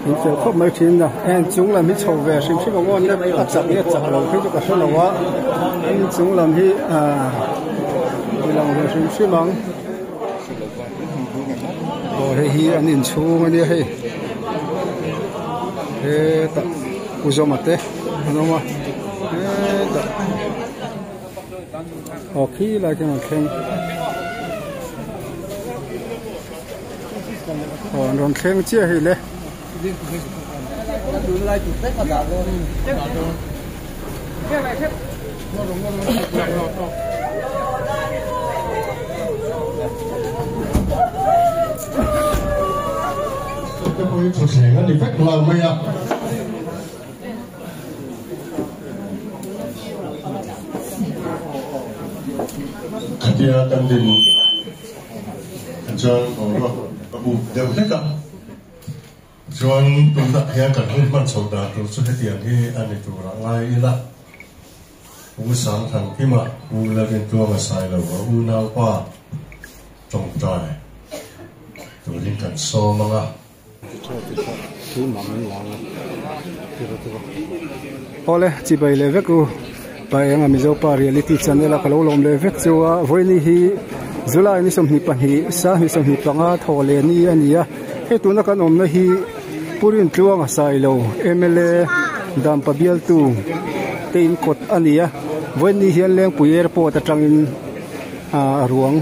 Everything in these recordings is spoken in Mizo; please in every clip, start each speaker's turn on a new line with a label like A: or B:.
A: In fel khawp mai thin a heng chung lam hi chho ve hrim hrim ang aw a chak nge chak lo phei chu ka hre lo a in chung lam hi ahh ti lang ve hrim hrim ang aw hei hi an inchhung a nia hei hetah pu zawma te an awm a hetah aw khi lai khian an thleng. Aw an rawn thleng chiah hei le.
B: Te pawhin thutthleng a ni vek lo mai a. Khatia kan din chuan boruak a up deuh hlek a, chuan tunah hian kan hun hman chho dan tur chu hetiang hi a ni turah ngai ila, Pu Sangthankima, Pu Lalrintluanga Sailova unaupa tawngtai turin kan sawm ang a.
A: Awle chibai leh vek u paenga Mizo pa reality channel a ka lo lawm leh vek chu a vawiini hi July ni 22 25 thaw leh ni a ni a hei tuna kan awmna hi Purin Tluanga Sailo mla Dampa bialtu te in kawt a ni a vawiini hian Lengpui airport atangin a ruang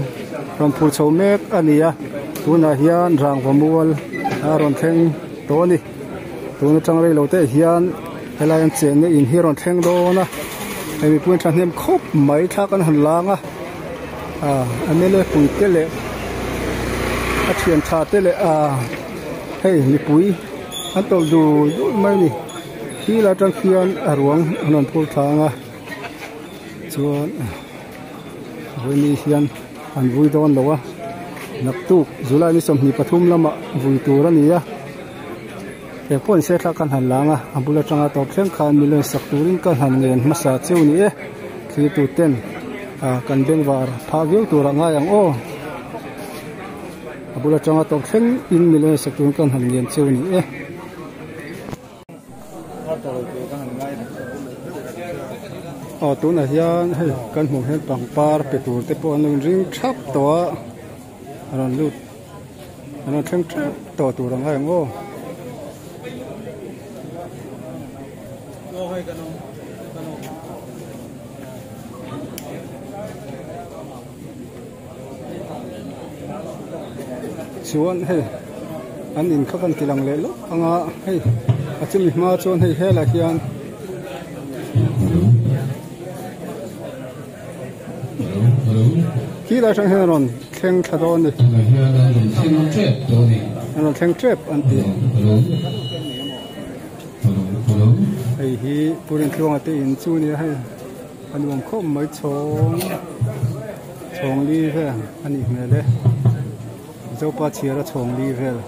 A: rawn phur chho mek a ni a tunah hian rangva mual a rawn thleng tawh a ni tun atang rei lo te hian helai an chenna in hi a rawn thleng dawn a hei mipui an thahnem khawp mai thla kan han lang a ah mla pui te leh a thian tha te leh ah hei mipui an tawlh dul dul mai a ni khi lai atang khian a ruang an rawn phur thlang a chuan. Vawiini hian an vui dawn lo a naktuk July ni 23 lamah vui tur a ni a he pawh se thla kan han lang a a bul atanga tawp thleng khan milem sak turin ka han ngen hmasa cheu ni e thlir tur ten ah kan bengvar phah viau turah ngai ang aw a bul atanga tawp thleng in milem sak turin kan han ngen cheu ni e. Aw tunah hian hei kan hmuh hian pangpar pe tur te pawh an lo inring thap tawh a a rawn lut an rawn thleng tep tawh tur ang ngai ang aw. Chuan hei an in kha kan ti lang leh lawk ang a hei a chumi hma chuan hei helai hian khilai atang hian a rawn thleng thla dawn a ni a rawn thleng tep an ti hei hi Pu Rintluanga te in chu a nia hei. A nuam khawp mai chhawng chhawng li vel a nih hmel e Zopa chhiar a chhawng li vel.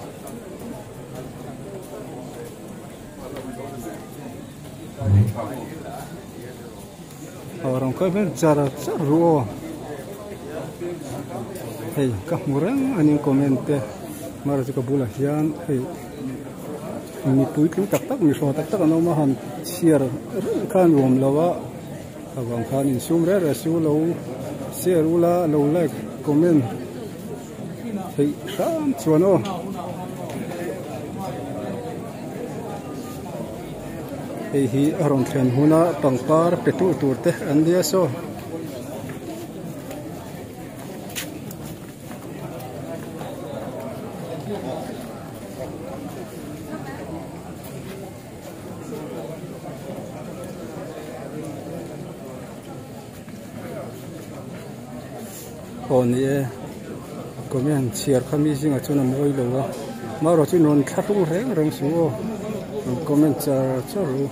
A: Aw rawn kal hmel char char ru aw hei ka hmu reng a ni comment te mara chu ka bulah hian hei. Mi puitling tak tak mi hraw tak tak an awm a han chhiar reng kha a nuam lo a avang khan insum reng reng su lo share ula lo like comment theih hram chuan aw. Hei hi a rawn thlen huna pangpar pe tu tur te an nia saw. Aw ni e comment chhiar kha mi zingah chuan a mawi lo a marawh chu rawn thla hlung reng reng suh aw rawn comment char char u.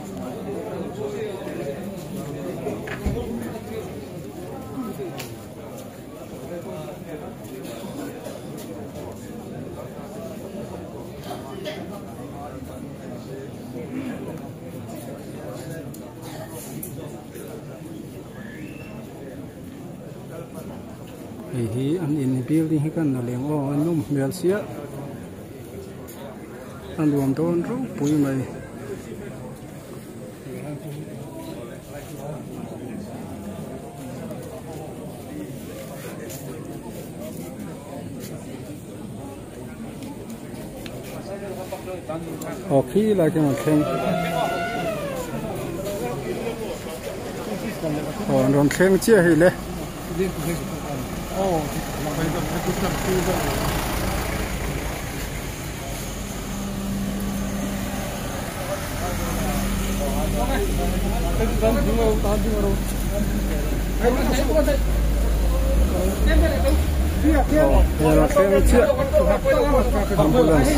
A: Hei hi an in building hi kan la leng aw a nawm hmel sia. A nuam dawn ropui mai. Aw khi lai khian an thleng aw an rawn thleng chiah hei le. Ambulance.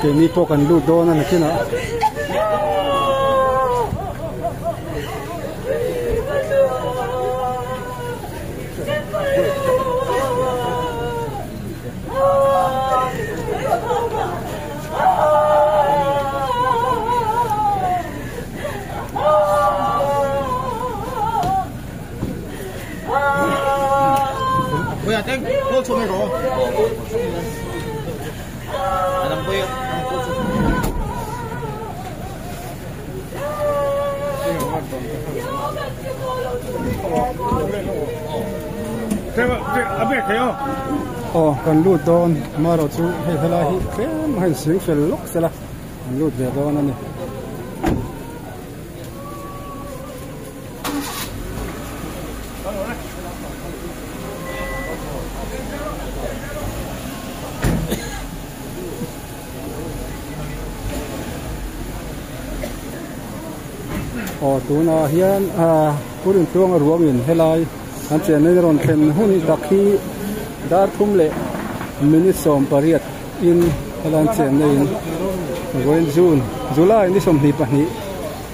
A: Keini pawh kan lut dawn a nakinah. Aw kan lut dawn amaherawh chu hei helai hi tlem a insing fel lawk sela an lut ve dawn a ni. Aw tunah hian ah Purin tluanga ruangin helai an chenna in rawn thlen hun tak hi dar thum leh minute 18 in helai an chenna in vawiin June July ni 22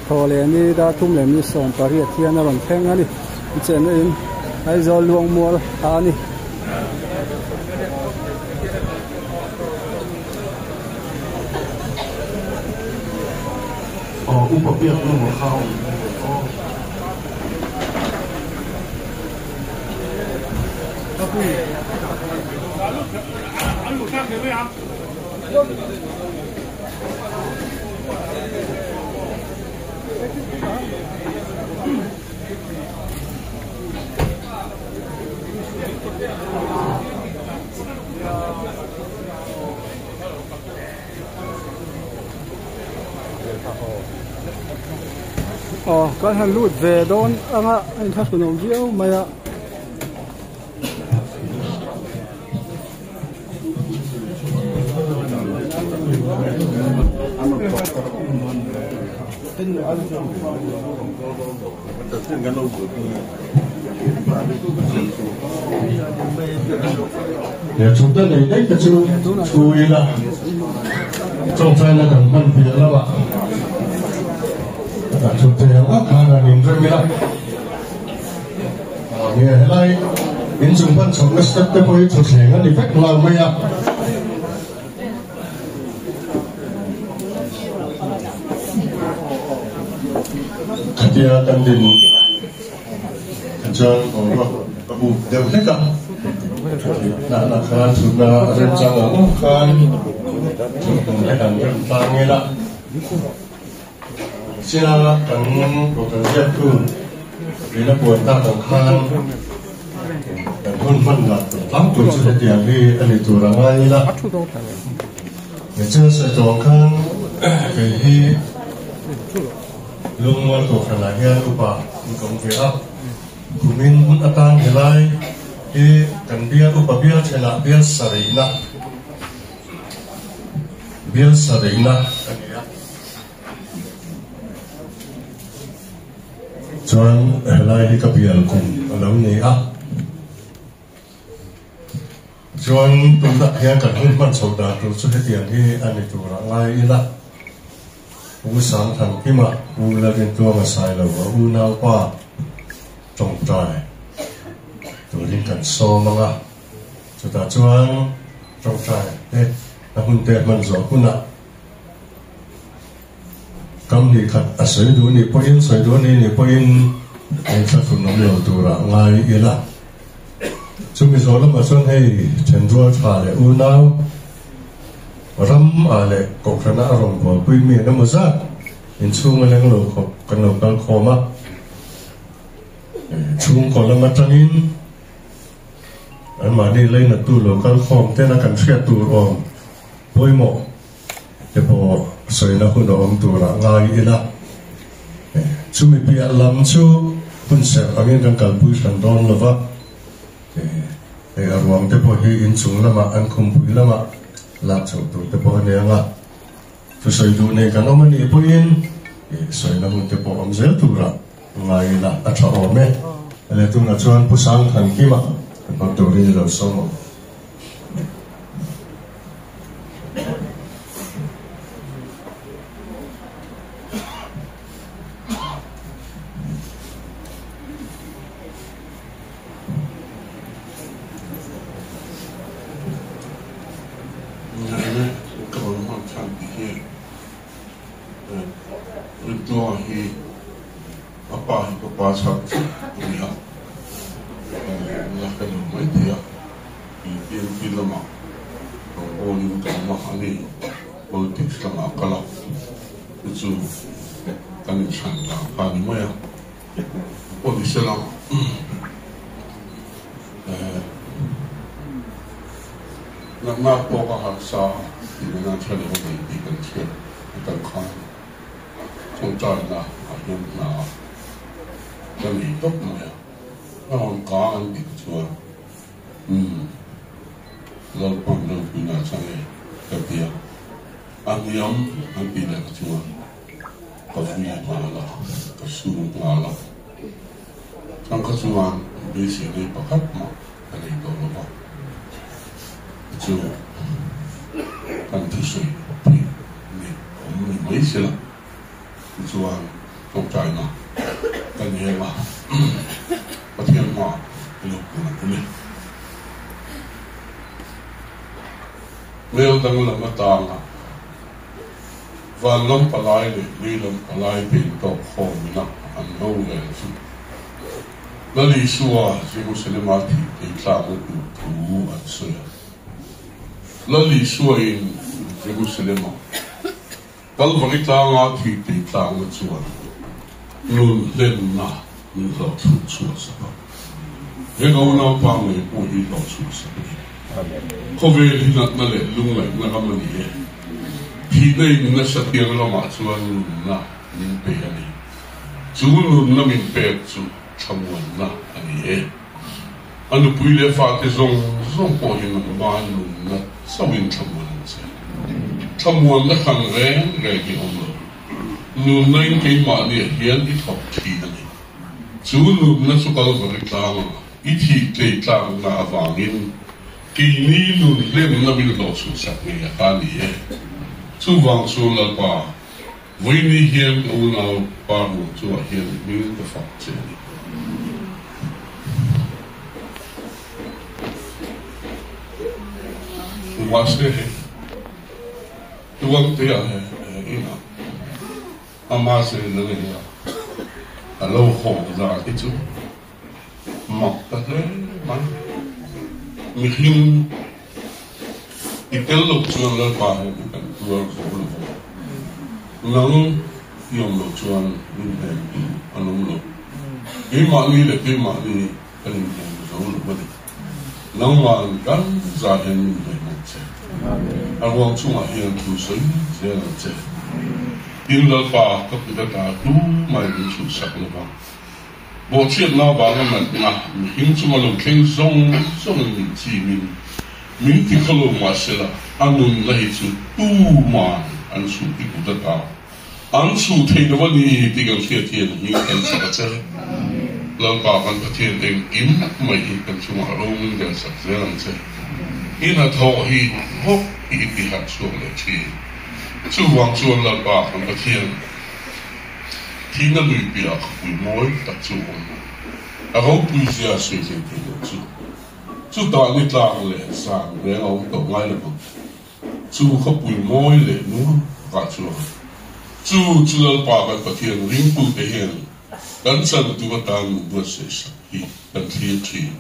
A: thaw leh ni dar thum leh minute 18 hian a rawn thleng a ni an chenna in Aizawl Luangmual a ni.
B: Aw upa biak nu maw kha awm ve aw.
A: Aw kan han lut ve dawn anga a inthlahrun awm viau mai a.
B: He thute nei daih te chu thu ila tawngtaina kan hman piah lamah thute ang ang khan an inrem ila. Nge helai inchung pan chhohna step te pawh hi thutthleng a ni vek nghal mai a. Khatia kan din chuan boruak a buk deuh hlek a. Thutna khan thutna remchang ang awm khan thuthmun te han rem tlang ila. Chianga kan Kohhran ziaktu ina puan tak ang khan kan hun hman dan tur tlangpui chu hetiang hi a ni tur a ngai ila. Nichina sawi tawh ang khan kei hi Lungmual Kohhranah hian upa in ka awm ve a. Kumin hun atan helai hi kan bial upa bial thenah bial sarihna bial sarihna a ni a. Chuan helai hi ka bial kum a lo ni a. Chuan tunah hian kan hun hman chho dan tur chu hetiang hi a ni turah ngai ila. Pu Sangthankima, Pu Lalrintuanga Sailova unaupa tawngtai turin kan sawm ang a, chutah chuan tawngtai te a hun te hman zawh hunah kam hnih khat a sawi duh nih pawhin sawi duh a ni nih pawhin engthlahrun awm lo turah ngai ila. Chumi zawh lamah chuan hei thenrual tha leh unau ram ah leh kohhrana a rawn bualpui mi an emaw zat inchhung a leng lo khawp kan lo kal khawm a. Chhungkaw lam atangin anmahni leinattu lo kal khawm tena kan hriat tur awm pawimawh te pawh sawina hun a awm turah ngai ila. Chumi piah lam chu hun serh angin kan kalpui hran dawn lo va, hei a ruang te pawh hi inchung lamah an khumpui lamah lak chhoh tur te pawh a ni ang a. Thusawi duh nei kan awm a nih pawhin sawina hun te pawh awm zel turah ngai ila a tha awm e. Leh tunah chuan Pu Sangthankima hmang turin i lo sawm ang.
C: Ngai ka rawn hman chhan tih hi Rintuanga hi a pa hi ka pa chhan chiah a ni a, la hre lo mai thei a, TMP lamah rawn awlin ka awm a, a ni politics lamah a kal a, chu chu kan inhran dan kha a ni mai a. Pawh ni sela natna tawk a harsa tih nana thla lo a nei tih kan hriat atang khan tawngtaina ah hian hna ka nei tawp mai a, a rawn kang an tih chuan umm Lalpan ropuina a chang e ka ti a, a hniam an tih leh chuan. Ka vui nghal a, ka su nghal a. Changkha chuan beisei nei pakhat mah ka nei tawh lo va, chu kan thusawi theih nih awm ni mai se la, tichuan tawngtaina ka ni em a, Pathian hmaah i lo kun ang u le. Hmel danglam atanga. Van lam palai leh lei lam palai te intawk khawmin a an rorel chu Lal Isua Jerusalema thih thei tlakna tur thu an sawi a. Lal Isua in Jerusalema Kalvari tlanga thih thei tlakna chuan nun hlenna min hlawhchhuah chhuah sak a. He ka unaupa ngei pawh hi hlawhchhuah sak a ni. Khawvel hi natna leh lungngaihna ram a ni e. Thihna in nasa tiang ramah chuan nunna min pe a ni. Chu nunna min pek chu thlamuanna a ni e. A nupui leh fate zawng zawng pawh hi nangma nunna chauhin thlamuan ang che. Thlamuanna hran reng reng hi awm lo. Nunna in keimahniah hian i thawk thin a ni. Chu nunna chu Kalvari tlanga i thih tlei tlakna avangin keini nun hlemna min hlawhchhuh sak ngei a ta ni e. Chuvang chuan Lalpa, vawiini hian ka unau pa ruang chungah hian i hming ka fak che a ni. Mahse hei, Tuangtea he inah Ama zirna nei a, a lo haw zar hi chu mak ta hle mai. Mihring i tel loh chuan Lalpa hian kan tuar zo lo vang. Nang i awm loh chuan min hnem tu an awm lo. Keimahni leh keimahni kan inhnem zo lo a ni. Nangman kan zah hian min hnem ang che. A ruang chungah hian thu sawi zel ang che. Tin Lalpa ka kut ata tu mai min chhuhsak lo vang. Bawhchhiatna avanga natna mihring chunga lo thleng zawng zawngin min chimin min ti khaw lo mahsela a nunna hi chu tuman an chhuh ti kut ata an chhuh thei lo a ni tih kan hriat hian hming kan sak a che. Lalpa kan Pathian engkim mai hi kan chungah ro min rel sak zel ang che. I hnathawh hi bawk hi i ti harh chhuak leh thin. Chuvang chuan Lalpa kan Pathian. Thihna lui piah khawpui mawi tak chu a awm a, a ropui zia sawi thei thei lo chu. Chutah ni tlak leh zan reng a awm tawh ngai lo vang. Chu khawpui mawi leh nuam takah chuan chu chu Lalpa kan Pathian ringtute hian kan chantu atan min buatsaih sak hi kan thlir thin.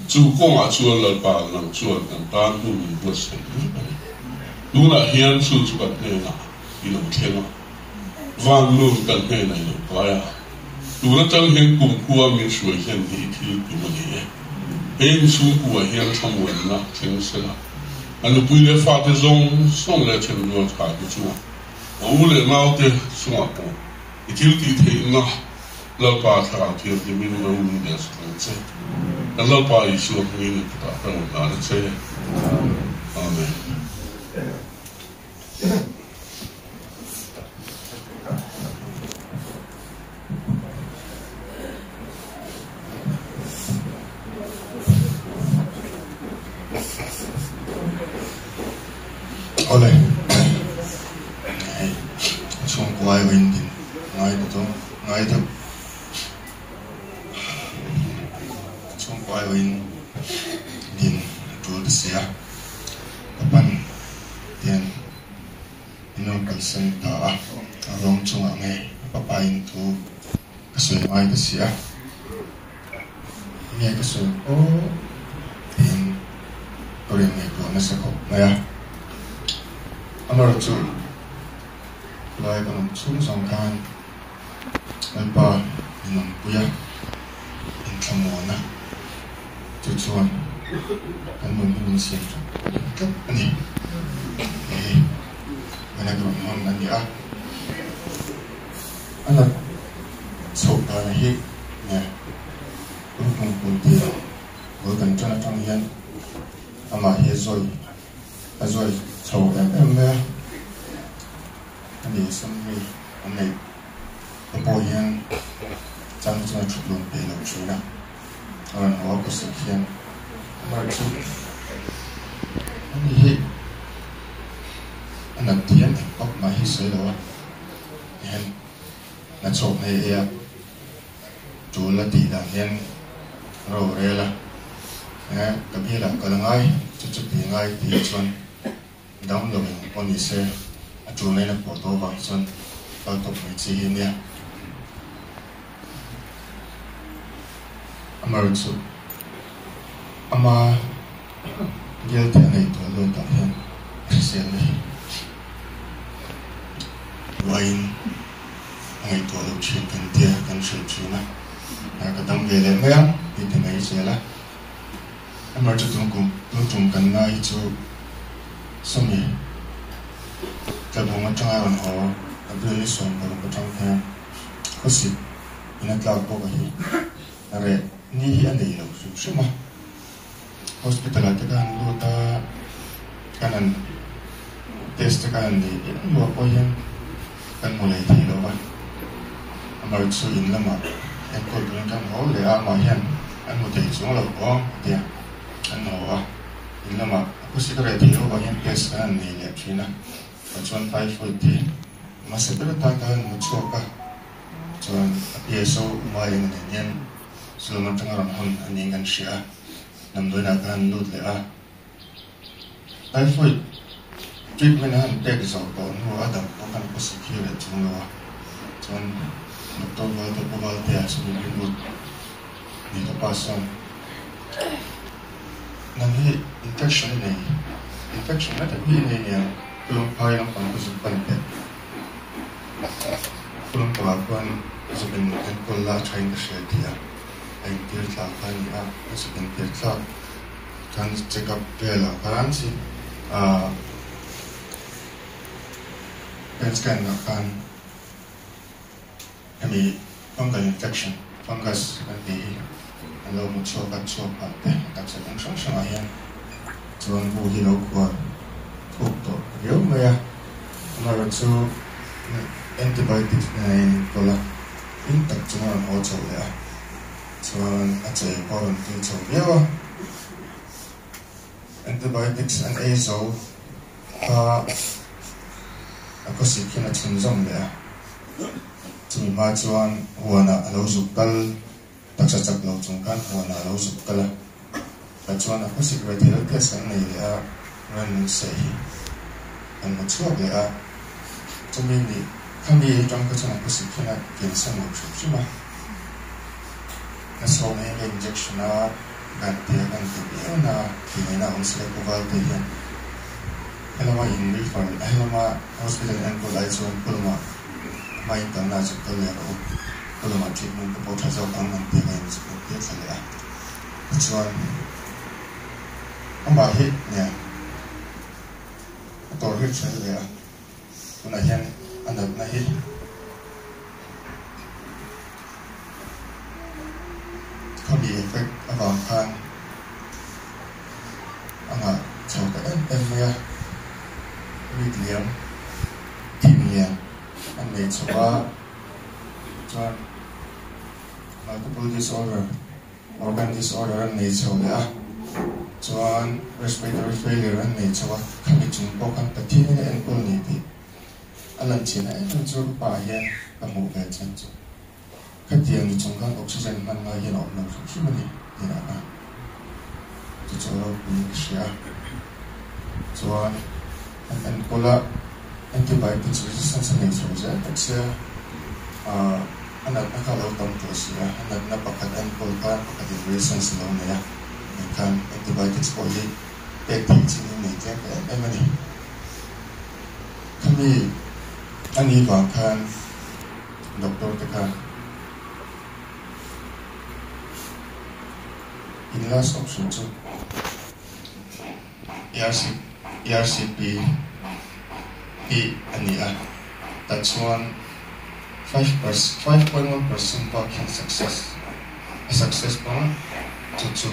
C: Chu kawngah chuan Lalpa nang chuan kan tan hun min buatsaih mek a ni. Tunah hian chu chu kan hnenah i lo thleng a. Van nun kan hnenah i lo kai a, tun atang hian kumkhua min hruai hlen hi i thil tum a ni e. He inchhungkuah hian thlamuanna thleng sela, a nupui leh fate zawng zawng leh a thenrual tha te chungah, a u leh naute chungah pawh i thil tih theihna Lalpa Thlarau Thianghlimin ro min del sak ang che. Kan Lalpa Isua hmingin i kutah ka rawn hlan a che. Amen.
D: Awle hei chhungkua erawh in din ngai ta dawn ngai deuh chhungkua erawh in din a tul ta si a. Ka pan hian min rawn kalsan ta a, a ruang chungah nge ka papa in thu ka sawi ngai ta si a, enge ka sawi aw tiin ka rawn ngaihtuah nasa khawp mai a, amaherawhchu khawlai kan awm chhung zawng khan Lalpa min awmpui a, inthlamuan a, chu chuan kan nun hi min siam that tlat a ni. Hei hi Vanat rawn hawn a ni a, a nat chhoh dan hi nge Lungphung Punti bul kan tan atang hian amah hi a zawi a zawi chho em em mai a. A ni sum mi an neih te pawh hian chang chuan a thut lawm peih lo thin a, a rawn haw a kawsik hian amah chu a ni hi a nat thiam em bawk mah hi sawi lo a tihian na chhuak ngei ei a tul a tih dan hian ro rel a ka bialah kal a ngai chu chu ti ngai tih chuan. Dam lo eng pawh ni se, a tul lain a pawh tawh avang hi chuan kal tawp mai chi hi a nia. Amaherawhchu ama bial te a nei tawh luat ah hian hriselna hi uaiin a ngaihtuah loh thin kan tia kan hrilh thin a, ka dam ve leh mai ang tih ti mai zel a. Amaherawhchu tun kum tun tum kan ngai hi chu sawmi tlabung atanga rawn haw April ni 16 atang hian khawsik in a tlak bawk a hi a reh ni hi a nei lo hrim hrim a. Hospital ah te ka han lut a, kan han test te ka han nei em luah pawh hian kan hmu leh thei lo va. Amaherawhchu in lamah enkawl turin kan haw leh a, amah hian an hmu thei chuang lo awm a tia, an haw a, in lamah a khawsik a reh thei lo vangin test kan han nei leh thin a, chuan typhoid hi hmasa ber atan ka han hmu chhuak a, chuan a PSO Uma eng nen hian Sullam atanga rawn hawn a niin kan hria a, damdawiinah ka han lut leh a. Typhoid treatment a han pek zawh tawh hnu a dam pawh khan ka sik hi reh chung lo a, chuan doctor Valte Pu Valtea chu min rin lut ni ka pa sawn. Nang hi infection i nei, infection na tak hi i nei nia, Kulungphai lampang ka zuk pan teh. Kulungpangah khuan zuk in enkawl la tha in ka hria ti a, a intir thla kha a ni a, a zuk intir thlak khan check up velah khan si ah pen scan ah khan hemi fungal infection, fungus kan tih hi an lo hmu chhuak a, chhuak phah te a taksa kawng hrang hrangah hian chuan bu hi lo khuar thuk tawh riau mai a, amaherawhchu antibiotics nen a inenkawl a, hlim tak chunga rawn haw chhoh leh a, chuan a chei pawh a rawn tui chho viau a, antibiotics an ei zo kha a khawsik hian a chhunzawm leh a, chumi hma chuan huanah a lo zuk kal, taksa chak lo chung khan huanah a lo zuk kal a, tah chuan a khawsik ve thei lo test kan nei leh a, rannung seh hi kan hmu chhuak leh a, chumi ni khami atang kha chuan a khawsik hian a kiansan lo hrim hrim a, nasawm hi ka injection a. Dan te kan ti viau na tih ngaihna awm silo Pu Valte hian helama in refer helama hospital enkawl ai chuan pu lamah hma in kalna zuk kal leh rawh u pu lamah treatment te pawh tha zawk ang an tih ka in zuk en tir thla leh a tichuan amah hi nia a tawr hi tha leh a tunah hian a natna hi Khami effect avang khan a ngah chho ta em em mai a, rit liam, thim lian an nei chho a, chuan multiple disorder, organ disorder an nei chho leh a, chuan respiratory failure an nei chho a, khami chung pawh khan Pathianin a enkawl ni tih A lan chin em em chu ka pa hian ka hmuh ve chan chu khatiang ni chung khan oxygen hman ngai hian a awm lo hrim hrim a ni tih lah kha chu chu a ropui ka hria a. Chuan an enkawl a antibiotics resistance a nei chho zel tak sia ah a natna kha a lo tam tawh si a, a natna pakhat enkawl khan pakhatin resistance a lo nei a, engkhan antibiotics pawh hi pek theih chin hi nei tlem ta em em a ni. Khami a nih vang khan doctor te khan in last option chu ERCP tih a ni a, tah chuan 5.1% bak hian success a success pawh chu chu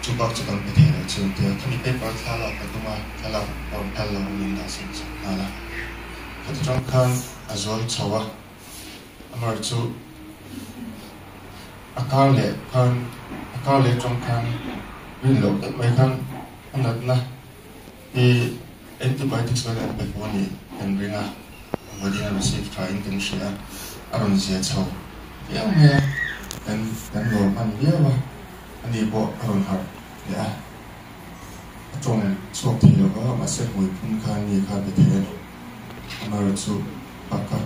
D: chu bak chu kan pe thei lo chu tia khami paper thla lak ka tum a thla lak pawh phal lo min dah chhun chhun nghal a khati tang khan a zawl chho a amar chu a kar leh khan a kar leh tang khan rin loh deuh mai khan a natna hi antibiotics vel an pe fo a nih kan ring a vawiin a receive tha in kan hria a a rawn zia chho viau mai a kan kan lawm hman viau a ani pawh a rawn harh leh a a tawng chhuak thei lo va mahse hmui phun khan mi kha a be thei a ni amaherawhchu bak a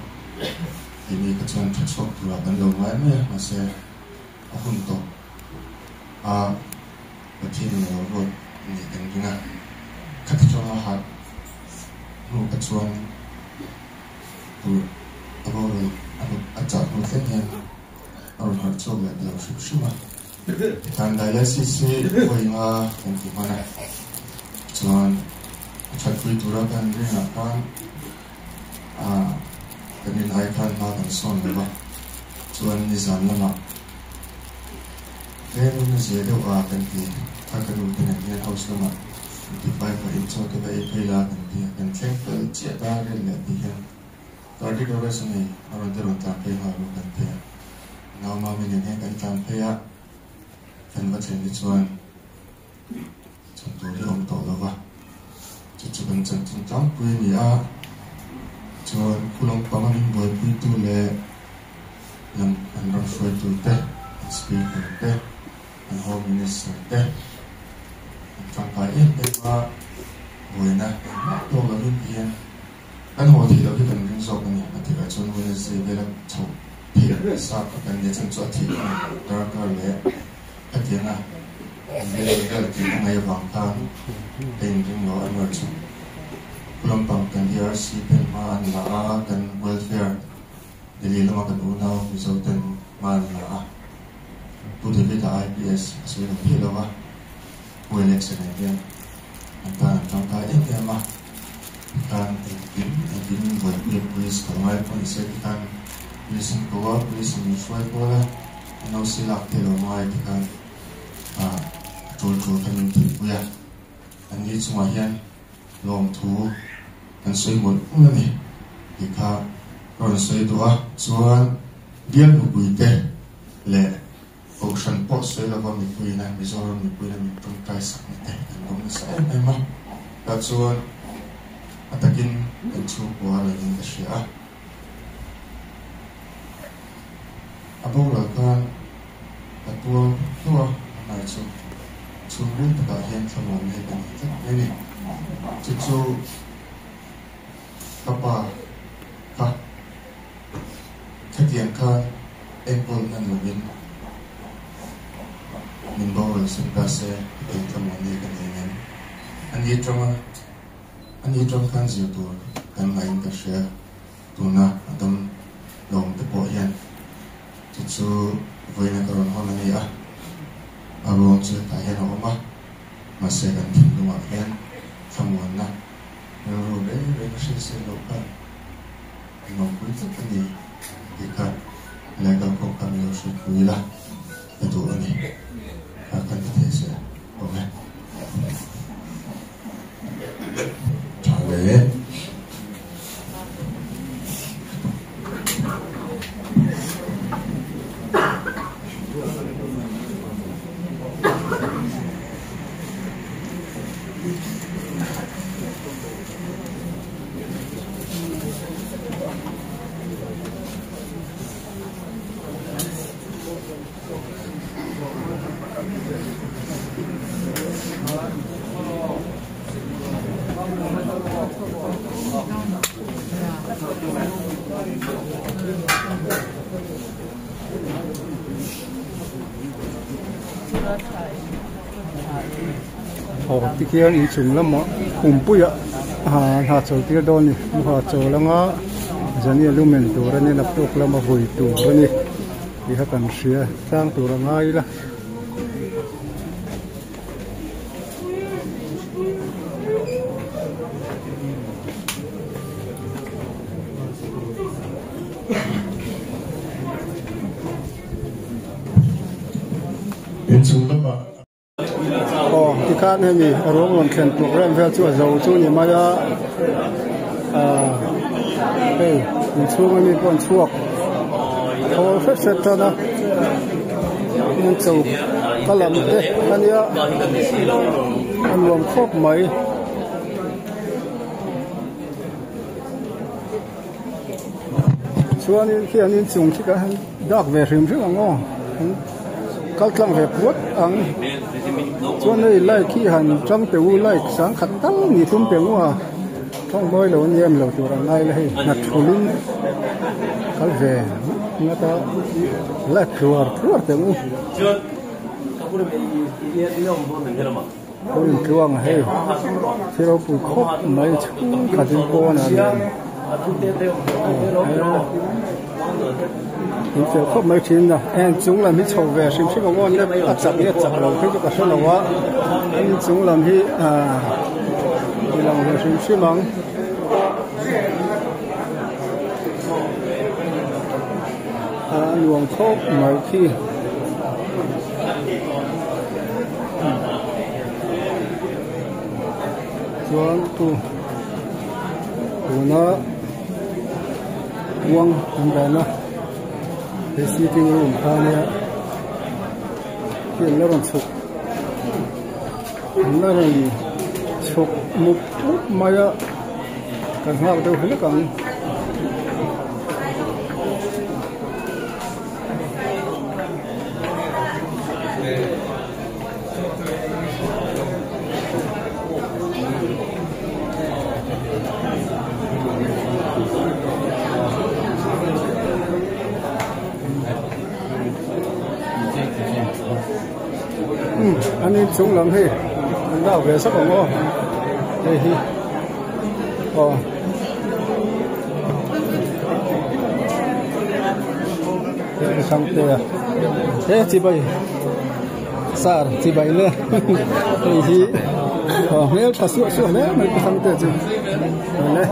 D: keini kha chuan tha chhuak turah kan lo ngai mai a mahse a hun tawh a Pathian in a lo ruat nih kan ring a, khati tanga harh hnu kha chuan tur a boral a chah hnu thleng hian a rawn harh chhuak leh ta lo hrim hrim a. Tikhan dialysis hi vawi nga kan ti hman a, chuan a thatpui tura kan ringah khan kan in ai khan hma kan sawn lo va, chuan nizan lamah Tlem in a zia deuh a kan ti a, ka nu te nen hian house lamah intifai pahin chaw te va ei phei la kan ti a, kan thleng fel chiah ta rel leh tih hian cardiac arrest a nei a rawn te rawn tlan phei nghal rawh kan ti a, nau mami nen hian kan tlan phei a, kan va thlen hi chuan chhan tur hi a awm tawh lo va, chu chu kan chanchin tlangpui a ni a, chuan khulawng panga min buaipuitu leh lam an ram hruaitu te, an speaker te, an home minister te an tangkai em em a, buaina engmah tawk lovin hian kan haw theih loh hi kan ring zawk a ni a tih ah chuan Wednesday vela chhoh theih sa kha kan nia chan chu a thih a ni darkar leh khatianga. Vel vel tih a ngaih avang khan ka inring lo a nuar chu. Kulampang kan DRC ten hma an la a, kan welfare Delhi lama kan unau Mizo ten hma an la a. Pu David-a IPS a sawi lo theih lo a, Pu Alex-a nen hian an tan an tangkai em em a. Tikhan engkim engkim buaipui a police ko ngai pawh ni se tikhan police an ko a, police in min hruai kual a, NOC lak te lo ngai tikhan ah tul tul kha min tihpui a, an ni chungah hian lawmthu kan sawi mawlh mawlh a ni tih kha ka rawn sawi duh a, chuan bial mipuite leh Kohhran pawh sawi lova mipuiin a Mizoram mipuiin a min tawngtai sakna te kan lawm nasa em em a, tah chuan a takin kan chhungkua rengin ka hria a. A boral khan ka tuar hluah a, amah chu chhungril takah hian thlamuanna hi ka nei tlat mai a ni. Chu chu ka pa kha khatiang khan enkawl hman lovin min boral sak ta se khatiang thlamuanna hi ka nei ngem. Ani atanga ani atang khan zir tur kan ngaihin ka hria. Tuna a dam lawm te pawh hian chu chu vawiina ka rawn hawn a ni a, a ruang chu hetah hian a awm a, mahse kan thinlungah hian thlamuanna rilru reng reng a hrilhsel loh khan a nuampui tlat a ni tih kha helai kalkhawm kha min lo hrilhpui ila ka duh a ni kha kan ti thei se awm e.
B: Tha hle.
A: Aw tikhian inchung lamah khumpuiah hna chawl tir dawn a ni hna chawl anga zania lumen tur a ni naktuk lama vui tur a ni tih kha kan hria tlang tur a ngai ila.
B: Inchung lamah.
A: Aw tikhan hemi a ruang rawn thlen program vel chu a zo chu ni mai a ah hei inchhung ami pawh an chhuak thawl hret hret tan a an cho ka lam te a nia a nuam khawp mai. Chuanin khi an inchung khi kan han dak ve hrim hrim ang aw an kal tlang ve puat ang chuan hei like hi han tang teh u like sang khat tal ni tum teh u a tawng mawi lo ania em lo tur ang ngai la hei hna thulin kal ve ngat a like tluar tluar teh u. Kawr intluang hei thil ropui khawp mai chhung khat in pawn ah nen in fel khawp mai thin a heng chung lam hi chho ve hrim hrim ang aw a chak nge chak lo phei chu ka hre lo a in chung lam hi ah ti lang ve hrim hrim ang. A nuam khawp mai khi. Chuan tu tuna uang an dahna he sitting room kha ania khi an la rawn chhuk an la rawn chhuk mup mup mai a kan nghak deuh hlek ang. An in Inchung lam hei an lak ve sak ang aw hei hi aw. Sangtea he chibai sar chibai le hei hi aw hmel tha suah suah hle mai pu Sangtea chu le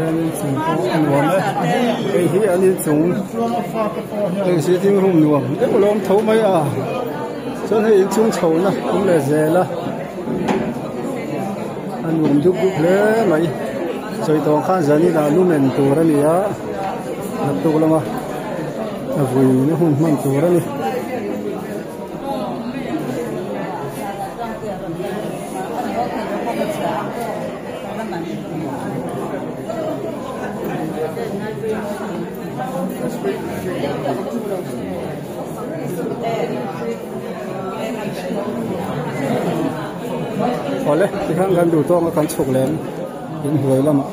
A: an inchung pawh a nuam e hei hi an inchung hei sitting room nuam deuh alawm tho mai a chuan hei inchung chho na awm leh zel a a nuam dup dup hle mai sawi tawh ang khan zanin ah lumen tur a ni a naktuk lama a vui na hun hman tur a ni. Awle tikhan kan duh tawng a kan chhuk lem inhnuai lamah.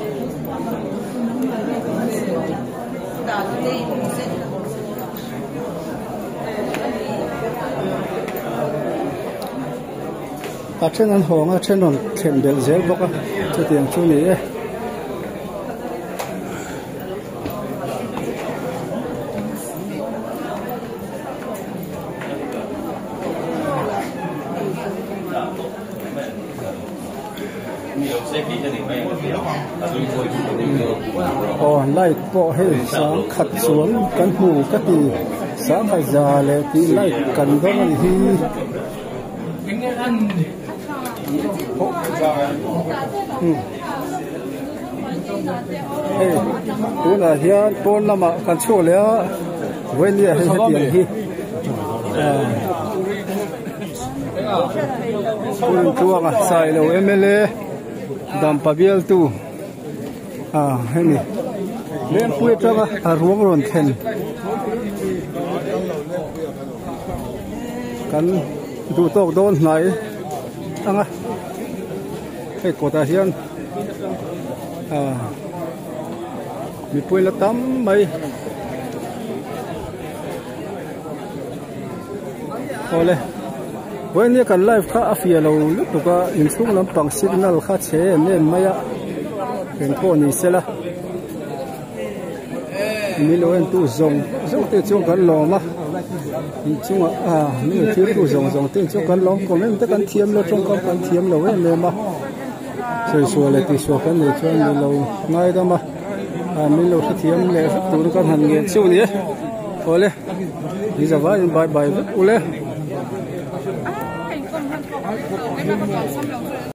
A: A then an hawng a then rawn thlen belh zel bawk a chutiang chu ni e. Aw light pawh hei sangkhat chuan kan hmu ka ti sangkhat za leh tih light kan dawng a ni hi. Hei tunah hian pawn lamah kan chhuak leh a vawinia hei hetiang hi hun tluanga Sailo mla Dampa bialtu ah hemi Lengpui atanga a ruang rawn thlen. Kan duh tawk dawn hnai ang a hei kawtah hian ah mipui la tam mai awle vawinia kan live kha a fiah lo lutuk a inchhung lampang signal kha chhe em em mai a engpawh ni sela. Mi lo en tu zawng zawng te chuan kan lawm a inchungah ah mi lo thlir tu zawng zawng te chuan kan lawm comment te kan thiam lo tawngkam kan thiam lo em em a sawisua leh tihsual kan nei chuan mi lo ngaidam a ah min lo hrethiam leh vek tur kan han ngen chiu ni e awle ni zavai in bye bye vek ule.